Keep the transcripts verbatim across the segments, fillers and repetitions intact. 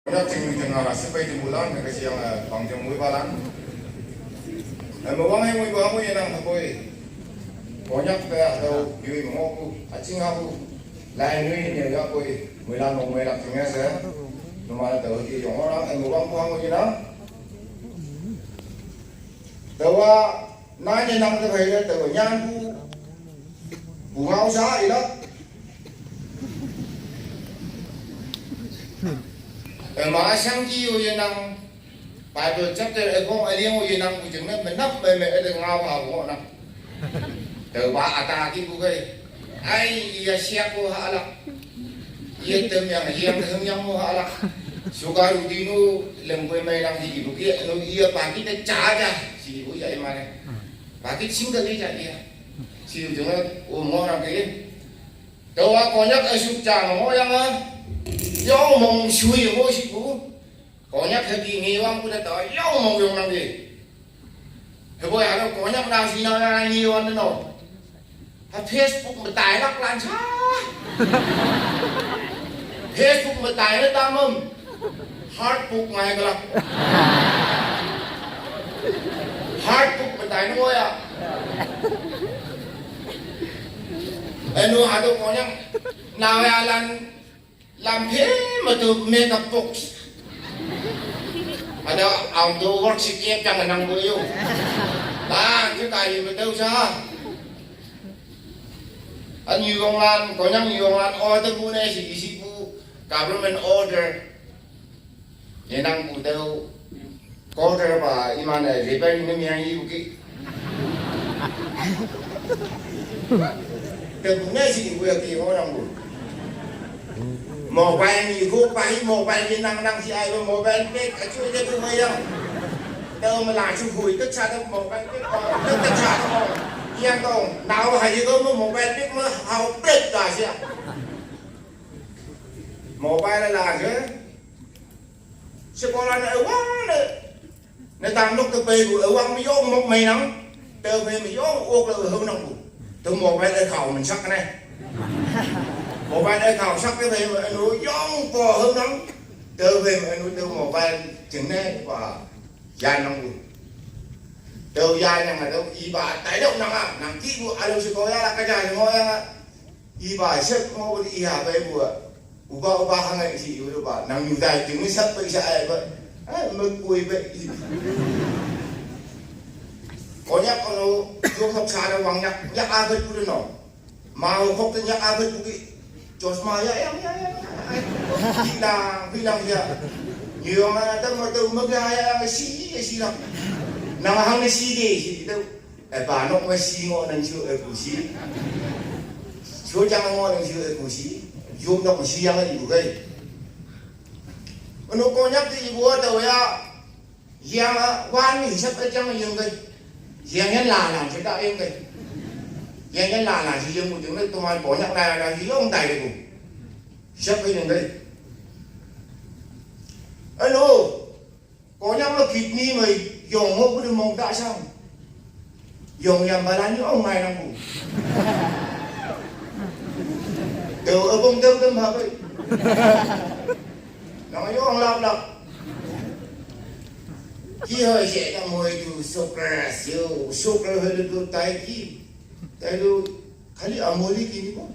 Konyak ching ching a sepai ching bulan na kasi yang bang ching mui balan. Ai mawang hai mui ba mui nang hapoi. Konyak ka tau yui ngoku aching habu. Lai nui ni ya koi mui lan mui lak ching ya se. Numa tau ki yong orang ai mawang ko mui nang. Tawa nanya nang ta bai ta nyan bu bu ngau sa ila. Ema sang ki yo ye nang Bible chapter e kong a liang yo ye nang bu jeng na menap me me e de ngau ha bu na. Tawa ata ki bu kai. Ai, iya siak ko halak. Iya tem yang yang tem yang mo halak. Suka rudi no lem kue mai lang di ibu kia no iya pagi te caca si ibu ya imane. Pagi single ni caca iya. Si ibu jangan umur orang kaya. Tawa Konyak esuk cang mo yang ah. Yang mong sui mo si bu. Konyak hegi ngiwang kuda tawa yang mong yang nang di. Hebo ya Konyak nasi nang nang ngiwang no. Ha Facebook matai lak lan sa. Facebook matai na tamam. Heartbook ngai kala. Heartbook matai na ngoya. Enu hado Konyak nawe alan lampe matu makeup box. Ada outdoor work si kiep yang nang boyo. Bang, kita ini betul sa. An yonglan, Konyak yonglan order bu ne si isi bu government order. Ye nang bu tau order ba iman ai repair ni miang i bu ki. Te bu ne si bu ya ki orang bu. Mobile ni ko pa i mobile ni nang nang si ai mobile pe ka chu je bu mai yang. Tao ma la chu hui ta cha ta mobile pe ta cha ta. Yang tong nao hai ko mobile pe ma hao pe ta sia. Mobile la je. Sekolah na wang ne. Na tam nok ta pe bu wang mi yong mok mai nang. Tao pe mi yong ok la hau nang bu. Tao mobile ai khao man sak ne. Mobile ai khao sak te pe mi anu yong po hau nang. Tao pe mi anu tao mobile ching ne pa. Yan nang bu. Tao yan nang tao i ba tai dok nang a nang ki bu alo sekolah la ka ja mo ya. Iba sep mo beri iha ba ibu. Uba uba hangai si ibu ba nang nyudai ting sep ba isa ai ba. Ai me kui ba i. Konyak kono jom nok sa da wang nyak nyak abet kuda no. Mau kok te nyak abet kuki. Jos ma ya ya ya ya. Bilang bilang ya. Nyuang ada mertu mega ya si ya si lah. Nang hang si de si tu. E ba nok ma si ngo nang chu e ku si. Chu jang ngo nang chu e ku si. Yum nok si yang i bu gai. Unu Konyak ti i bu ta ya. Yang a wan ni sep e jang yang gai. Yang yan la la che ta yang gai. Yang yan la la si yang mu jung ne to ma Konyak la la si yong dai de ku. Sep e yang gai. Anu. Konyak lo kidney mai yong mo bu de mong ta sang. Yong yang balan ni ong mai nang bu. Tao abong tao tao ha bai. Nang yong lap lap. Ki hoi se ta moi tu soccer yo soccer hoi tu tai ki. Tai tu Kali amoli kini ko.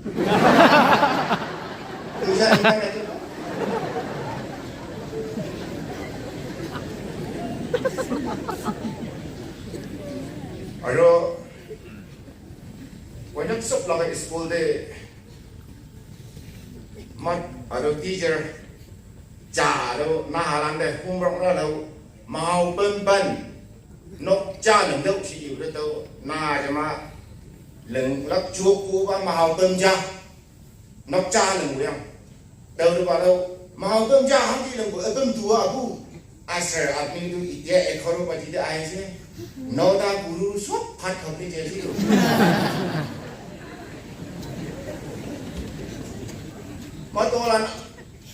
Tuja ikan aja. Aro, wajak sop laga school de mat aro teacher ja aro nahalan de homework na lau mau pen pen. Nok cha leng deuh si iu le tau na jama leng lak chuak ku ba ma hau tem ja. Nok cha leng yang. Tau de ba dau ma hau tem ja hang di leng bu e tem tu a bu. A sir a mi du i dia e khoro ba di de ai se. No da guru sop phat kham ni je si du. Ma to lan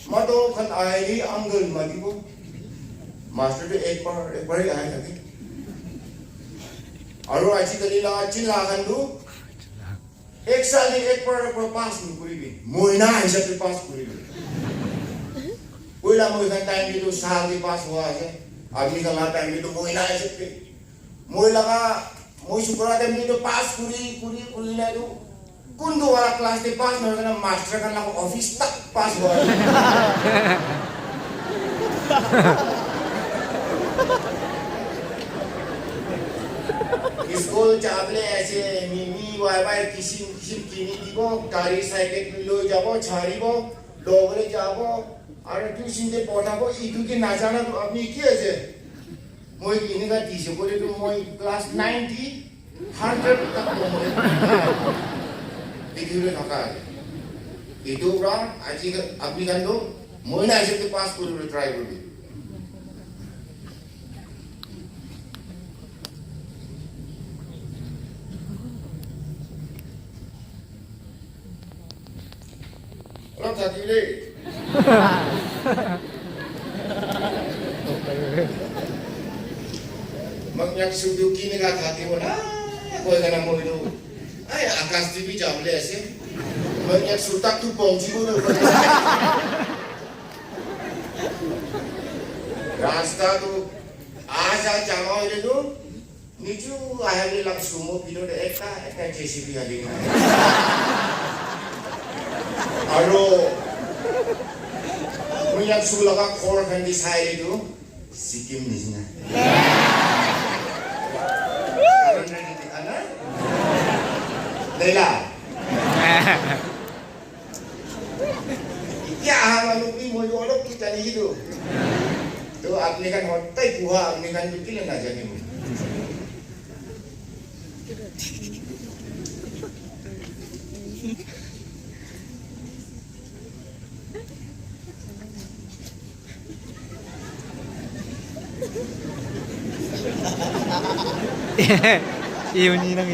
Mato khan ai ni angle ma di bo. Master de ek bar ek bar ai thake. Aro aji kali la chin la khan du. Ek sal ni ek bar ek bar pass nu kuri bi. Moina hisab se pass kuri bi. Moi khan time te tu sal ke pass hua ase. Apni khan la time te tu moi nai ase. Moi laga, moi sukra time te tu pass kuri, kuri, kuri nai tu. Kuntu wala class te pass nai kana master khan laga office tak pass hua ase. School jabole ase, mimi, wai wai, kisim, kisim kini dibo, gari cycle loi jabo, charibo, lobole jabo, aru tuition te pothabo, itu ke najana tu apni ki ase? Moi eneka dise koile tu moi class ninety, hundred tak to moi dekhibole thaka ase. Itu pra aji apni khan tu moi na ase pass kuribole try koribi. Olop thaki le. Manyak sudu kini ka thaki ho na. Koi kana mo itu. Ai, Akash T V jabole ase. Manyak sutak tu pongji ko. Rasta tu aja jama hoile tu. Nichu ahali lak sumo pino de ekta, ekta J C B hali na. Aro, muyak su laga khor khan di sai tu, Sikkim nisina. Aro na di ana? Leila. Etia aha manu ki moi olop ki jani hidu. To apni khan hotai puha apni khan bi kile na jani moi. Iyo ni nang.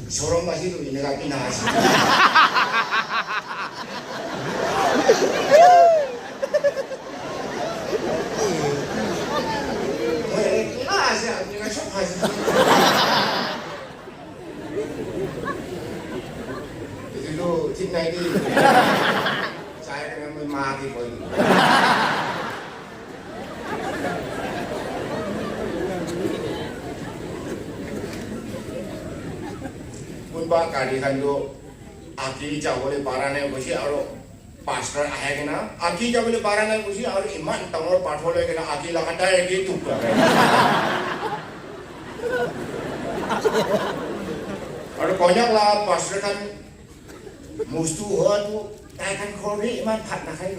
Sorom ba hidu ini ka pina asi. Moi ekla ase, apni ka sob hasi. Itu thik nai di. Sai kena moi ma ki koi. Kunba gari khan tu aki jabole para nai koise aro pastor ahe kena aki jabole para nai koise aro iman dangor pathor loi kena aki laga tai ke tuk kare. Aro konyak la pastor khan mustu hoa tu tai khan khor bi iman bhat nakhai.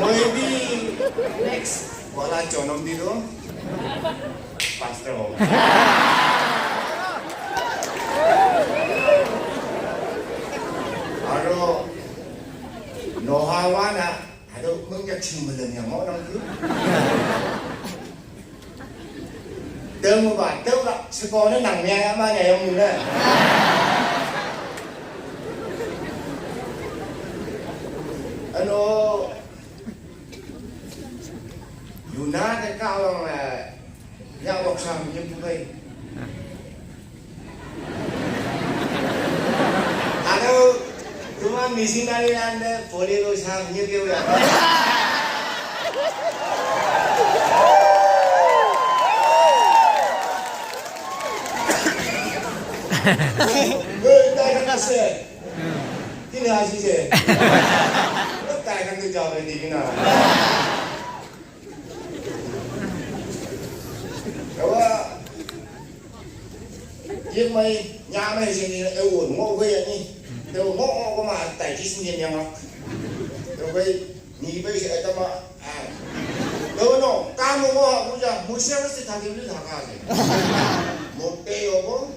Moi bi next wala jonom di do. Pastor ho. Aro nohawa na, ado mung ya ching mele ni mo nang tu. Temu ba, temu ba, sekolah nang ni ama ni yang mula. Ano, Yuna de kawang la ya wok sam ye pu bai. Ado tuma missionary lan de poli lo sam ye ke ya. Oi, dai ka se. Kini asi se. Dai ka tu jaw ni na. Kawa, yek mai, nya mai sini, e wo, ngo hui ani. Te wo, ngo, ngo, ngo ma, tai, kis ni yang lak. Te hui, ni bai se, eta ma, ah. Te wo, no, ka mo, ngo, ha, kuja, mo se, se, ta, ni, ta, ka, se. Mo, te, yo, mo.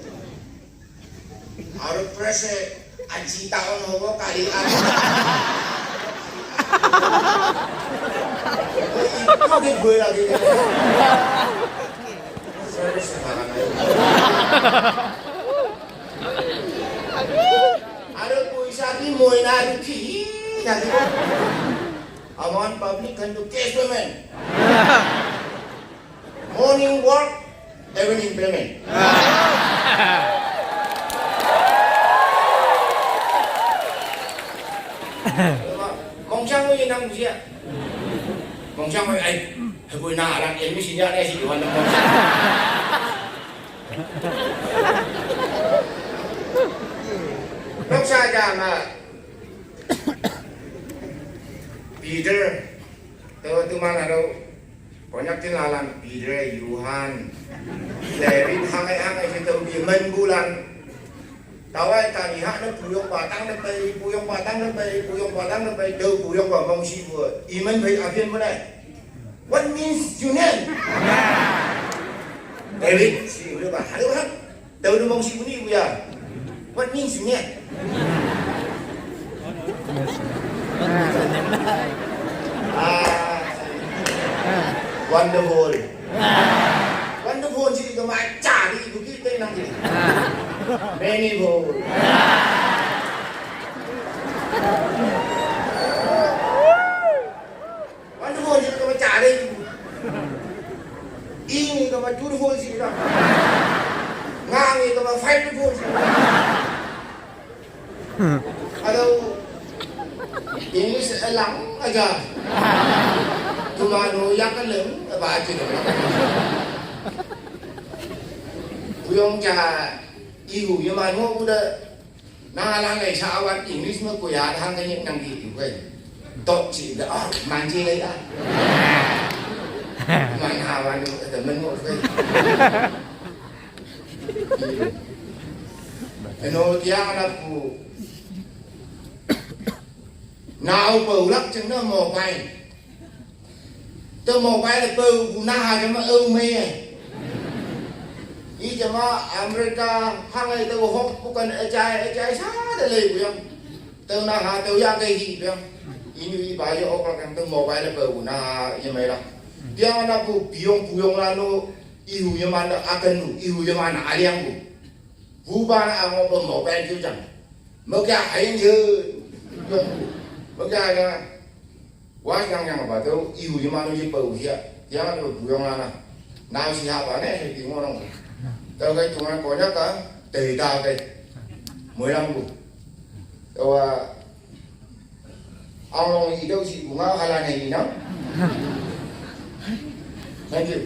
Aru pressure aji town hobo kali aru. Itu ke gue lagi. Service sekarang aja. Aru poisa di moina aru ki. Come on, public, can do cash payment. Morning walk, evening payment. Mong siang mo yun ang siya. Mong siang mo ay, habo na arak, eh, mi siya na si Juan ng Mong siang. Nung sa jama, Peter, tau tu mana tau, Konyak tin lalan Peter, Johan, David, hangai hangai si tau di man bulan. Tawai tani hak na puyong patang na pai, puyong patang na pai, puyong patang na pai, tau puyong ba mong si bu. Iman bai apian bu nai. What means union? David, si udah ba, hadu hak. Tau du mong si bu ni bu ya. What means union? Ah, wonderful. Wonderful si ka ma cha di bu ki te nang di. Many fold. Wonderful si ka ma cha di. Ini ka ma beautiful si ka. Ngang ini ka ma five beautiful si ka. Hello. English alang aja. Tumano ya ka leng ba chi. Kuyong cha ihu yamano kuda. Nang alang lai sa awan English ma kuya hang kanyang nang di kuy. Tok si da ah manji lai ah. Man hawan da men mo kuy. Eno tiang na ku. Nau pa ulak cheng na mobile. Tơ mobile pa u na ha chama u me. I chama America hang ai tơ hok bukan achai achai sa da le bu yang. Tơ na ha tơ ya ke hi bu yang. Inu i ba yo ok la kan tơ mobile pa u na ha ya me la. Tiang na bu piong puyong la no ihu ya man akan nu ihu ya man aliang bu. Bu ba na amo pa mobile ju jang. Mo kya hai je. Mo kya ga. Wa yang yang ba tau ihu yamano yi pau hia. Yang ada bu yong lana. Nau si ha ba ne he ti ngo nong. Tau kai tu ngan ko nya ka. Te da kai. Mo yang bu. Tau wa. Ang long i dau si bu ngau hala ne i nang. Thank you.